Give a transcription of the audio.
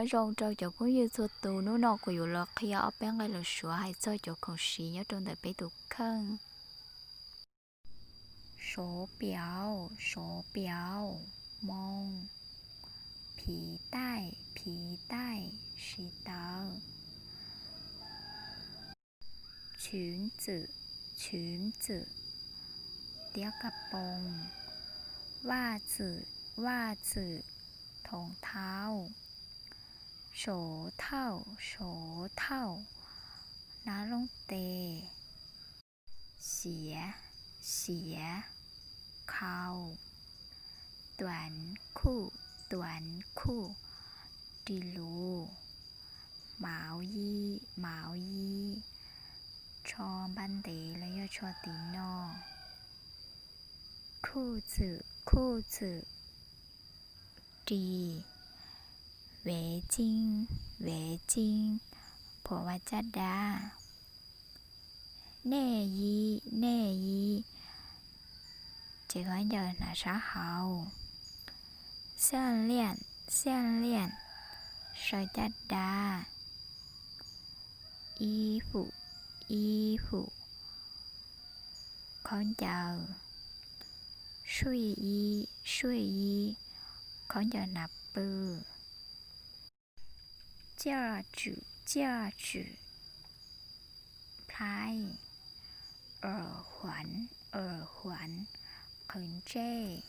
Zoo rau cov phooj ywg txhua tus, hnub no kuv yuav los qhia ob peb nqe lus Suav hais txog cov khoom siv nyob rau ntawm peb tus kheej. 手表, 手表, moo. 皮带, 皮带, siv tawv. 裙子, 裙子, tiab kas poos. 袜子, 袜子, thoov thauj. 手套, 手套, hnab looj tes. 鞋, 鞋, khau. 短裤, 短裤, ris lus. 毛衣, 毛衣, tsho npab ntev los yog tsho tiv no. 裤子, 裤子, ris. 围巾, 围巾, phuam vaj caj dab. 内衣, 内衣, tsev khaub ncaws hnav sab hauv. 项链, 项链, saw caj dab. 衣服, 衣服, khaub ncaws. 睡衣, 睡衣, khaub ncaws hnav pw. 戒指, 戒指, plhaib. 耳环, 耳环, qhwv ntsej.